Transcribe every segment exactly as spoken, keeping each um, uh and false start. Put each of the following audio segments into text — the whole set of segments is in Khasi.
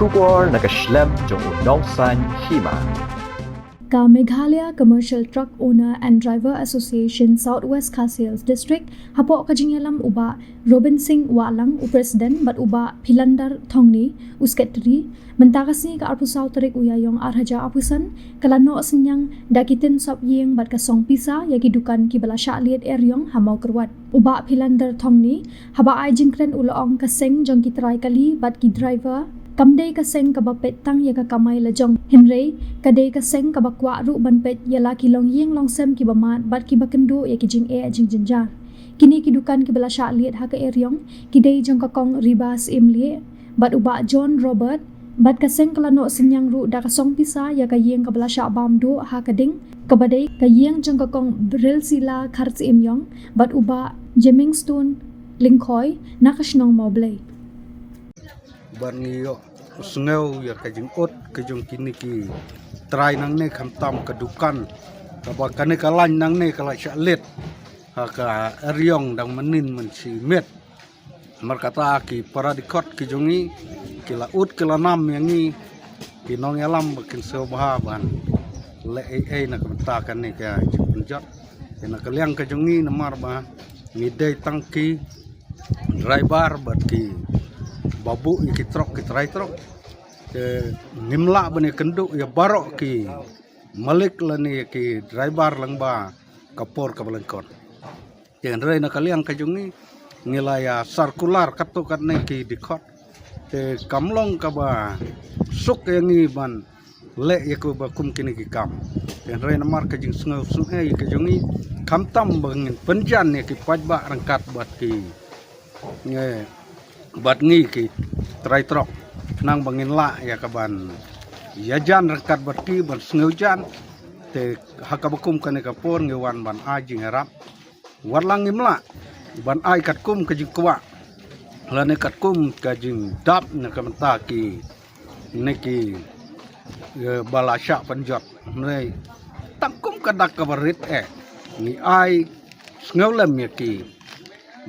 Khubor na ka shlem jong u nongsaiñ hima. Ka Meghalaya Commercial Truck Owner and Driver Association South West Khasi Hills District, hapoh ka jingïalam u Bah Robin Singh Wahlang, u President, bad u Bah Philander Thongni, u Secretary, mynta ka sngi ka arphew saw tarik u Ïaïong ar hajar arphew san, ka la noh synñiang da ki tin sop ïing bad ka song pisa ïa ki dukan kiba la shah liet eriong ha Mawkyrwat. U Bah Philander Thongni, haba ai jingkren u la ong ka seng jong ki trai kali bad ki driver kam dei ka seng kaba peit tang ïa ka kamai lajong, hynrei ka dei ka seng kaba kwah ruh ban peit ïa la ki longïing longsem kiba mad bad kiba kynduh ïa ki jingeh jingjynjar. Kine ki dukan kiba la shah liet ha ka eriong ki dei jong ka Kong Riba Syiemlieh bad u Bah John Robert, bad ka seng ka la noh synñiang ruh da ka song pisa ïa ka ïing kaba la shah bam duh ha ka ding, kaba dei ka ïing jong ka Kong Bril Sila Kharsyiemïong bad u Bah Jemingstone Lyngkhoi na ka shnong Mawblei. Ban ngi ïoh sngew ïa ka jingud ka jong kine ki trai nangne, khamtam ka dukan kaba kane ka lain nangne ka la shah liet ha ka eriong dang mynnin mynshi miet. Namar kata ki para dkhot ki jong ngi ki la ud ki la nam ïa ngi ki nongïalam ba kin sngewbha ban leh ei ei na ka bynta kane ka jingpynjot. Te na ka liang ka jong ngi, namar ba ngi dei tang ki driver bad kiba buh ïa ki trok, ki trai trok, te ngim lah ban ïakynduh ïa baroh ki malik lane ïa ki driver lyngba ka por kaba lyngkot. Te hynrei na ka liang ka jong ngi, ngi la ïa circular katto katne ki dkhot, te kam long kaba suk ïa ngi ban leh ïa kaba kum kine ki kam. Te hynrei namar ka jingsngew sngewsih ka jong ngi, khamtam ba ngin pynjan ïa ki paidbah ryngkat bad ki, ngi, bad ngi ki trai trok, khnang ba ngin lah ïa kaban ïajan ryngkat bad ki, ban sngewjan. Te ha kaba kum kane ka por ngi wan ban ai jingïarap, wat la ngim lah ban ai katkum ka jingkwah lane katkum ka jingdap na ka bynta kine ki, eh, ba la shah pynjot. Hynrei tang kum ka dak kaba rit eh, ngi ai sngewlem ïa ki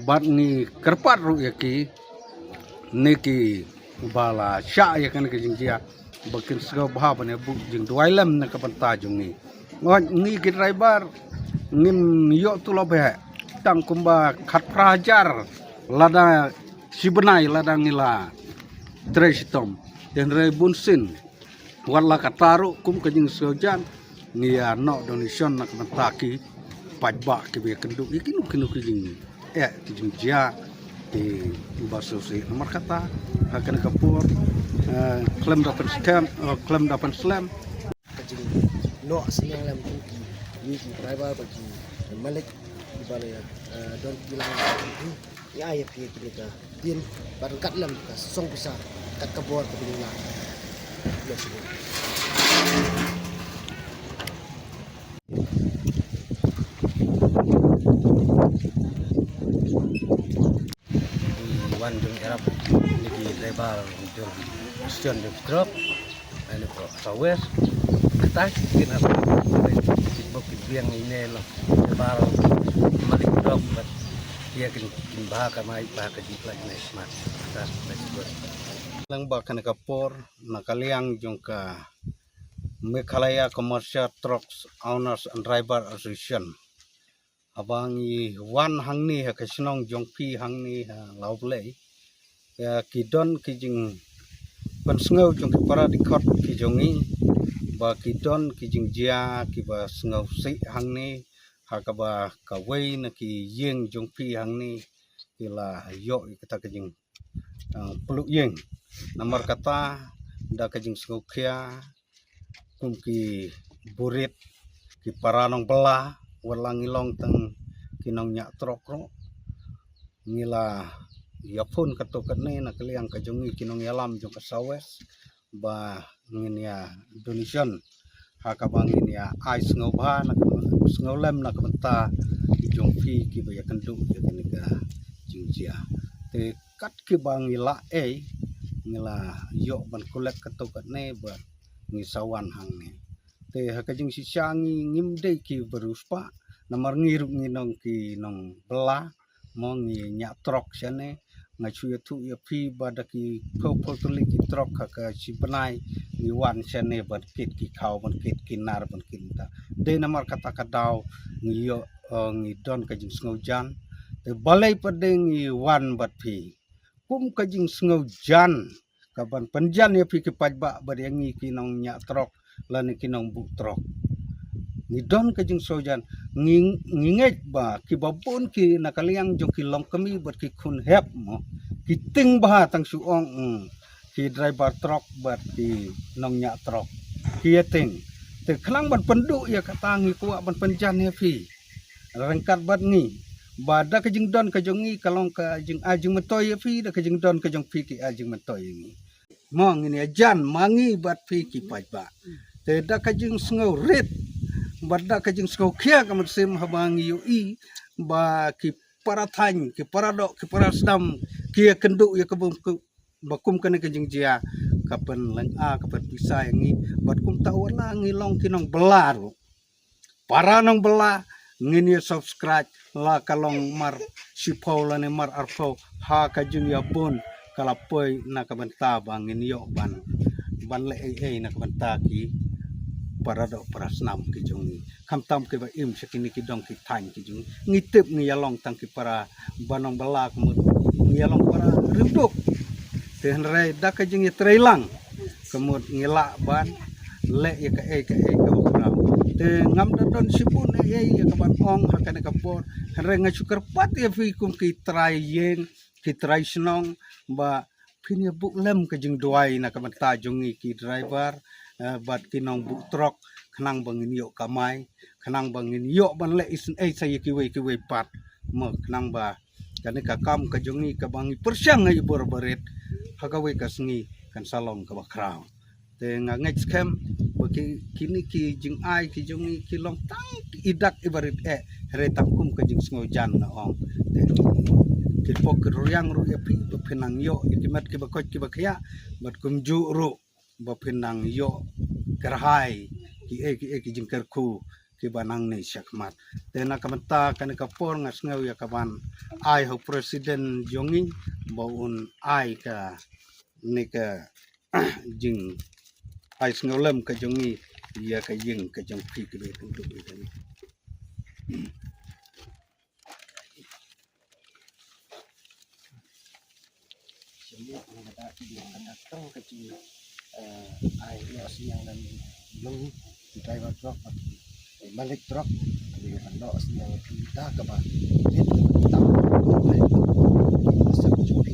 bad ngi kyrpad ruh ïa kine kiba la shah ïa kane ka jingjia ba kin sngewbha ban ïa buh jingduwai lem na ka bynta jong ngi. Ngi, ngi ki driver ngim ïoh tulop eh, tang kumba khatphra hajar lada shi bnai lada ngi la trei shitom. Te hynrei bunsien wat la katta ruh kum ka jingsngewjan, ngi ïa noh donation na ka bynta ki paidbah kiba ïakynduh ïa kino kino ki jing, eh, ki jingjia kiba sngewsih. Namar kata ha kane ka por, eh, khlem da pynskhem, eh, khlem da pynslem, ka jingnoh synñiang lem ki, ki driver bad ki malik kiba la, eh, don ki lang ki, ïa ïa phi ki ka tin bad ryngkat lem ka song pisa kat ka bor ka bini la. Ïa sini. Wan jong Arab ni ki driver jong Christian jong trok. Ani ko sawes. Kata kin apa? Bok kin biang ine lo. Driver malik trok, bat ïa kin, kin bha ka mai, bha ka jingpyllait ne smat. Kata, let's go. Lang ba kane ka por na ka liang jong ka Meghalaya Commercial Trucks Owners and Driver Association. Haba ngi wan hangne ha ka shnong jong phi hangne ha Lawblei, ïa ki don ki jingpynsngew jong ki para dkhot ki jong ngi ba ki don ki jingjia kiba sngewsih hangne, ha kaba kawei na ki ïing jong phi hangne ki la ïoh ïa kata ka jing, ah, pluh ïing. Namar kata da ka jingsngewkhia kum ki burit, ki para nongbylla, wat la ngi long tang ki nongñiah trok ruh, ngi la ïaphun katto katne na ka liang ka jong ngi ki nongïalam jong ka Sawes ba ngin ïa donation ha kaba ngin ïa ai sngewbha na ka, sngewlem na ka bynta ki jong phi kiba ïakynduh ïa kane ka jingjia. Te kat kiba ngi lah ei, ngi la ïoh ban collect katto katne ba ngi sa wan hangne. Te ha ka jingshisha ngi ngim dei kiba riewspah, namar ngi ruh ngi nong ki nongbylla, mo ngi ñiah trok shane, Nga shu ïathuh ïa phi ba da ki phew phew tylli ki trok ha ka shi bnai ngi wan shane ban kit ki khaw, ban kit ki nar, ban kit mynta. Dei namar kata ka daw ngi ïoh, eh, ngi don ka jingsngewjan. Te balei pat de ngi wan bad phi kum ka jingsngewjan, ka ban pynjan ïa phi ki paidbah bad ïa ngi ki nongñiah trok lane ki nongbuh trok. Ngi don ka jingsngewjan, ngi, ngi ngeit ba kiba bun ki na ka liang jong ki longkmie bad ki khun hep mo, ki tieng bha tang shu ong, mm, ki driver trok bad ki nongñiah trok ki ïa tieng. Te khnang ban pynduh ïa kata ngi kwah ban pynjan ïa phi ryngkat bad ngi ba da ka jingdon ka jong ngi ka long ka jingai jingmyntoi ïa phi, da ka jingdon ka jong phi ki ai jingmyntoi ïa ngi. Mo, ngin ïa jan ma ngi bad phi ki paidbah. Te da ka jingsngewrit bad da ka jingsngewkhia ka mynsiem haba ngi ïohi ba ki para thaiñ, ki para doh, ki para sdang ki ïa kynduh ïa ka bym ku ba kum kane ka jingjia ka pynlynga, ka pynpisa ïa ngi. Bad kumta wat la ngi long ki nongbylla ruh, para nongbylla, ngin ïa subscribe la ka long mar shiphew lane mar arphew ha ka jingïabun ka la poi na ka bynta ba ngin ïoh ban, ban leh ei ei na ka bynta ki para doh para snam ki jong ngi. Khamtam kiba im sha kine ki dong ki thaiñ ki jong ngi. Ngi tip ngi ïa long tang ki para ba nongbylla, ka mut ngi ïa long para rim duk. Te hynrei da ka jingïatreilang ka mut ngi lah ban leh ïa kaei kaei kaba khraw. Te ngam da don shibun ei ei ïa kaban ong ha kane ka por, hynrei nga shu kyrpad ïa phi kum ki trai ïing, ki trai shnong ba phin ïa buh lem ka jingduwai na ka bynta jong ngi ki driver, eh, bad ki nongbuh trok, khnang ba ngin ïoh kamai, khnang ba ngin ïoh ban leh isynei sa ïa kiwei kiwei pat. Mo, khnang ba kane ka kam ka jong ngi kaba ngi pyrshang ha i bor barit ha kawei ka sngi kan sa long kaba khraw. Te nga ngeit skhem ba ki, kine ki jingai ki jong ngi ki long tang i dak i barit eh, hynrei tang kum ka jingsngewjan nga ong. Te ki pok ki ruriang ruh ïa phi ba phin nang ïoh ïa ki met kiba koit kiba khiah, bad kumjuh ruh ba phin nang ïoh kyrhai kiei kiei ki jingkyrkhu kiba nangne shakhmat. Te na ka bynta kane ka por nga sngew ïa kaban ai ha u president jong ngi ba un ai kane ka jingai sngewlem ka jong ngi ïa ka ïing ka jong phi kiba ïa kynduh ïa kane. Sha mut nga da ki dei ka da tang ka jing, eh, ai noh sniang lem long ki driver truck bad ki malik truck, ki dei ban noh sniang ki da kaba rit tam. Ki masa ka jong phi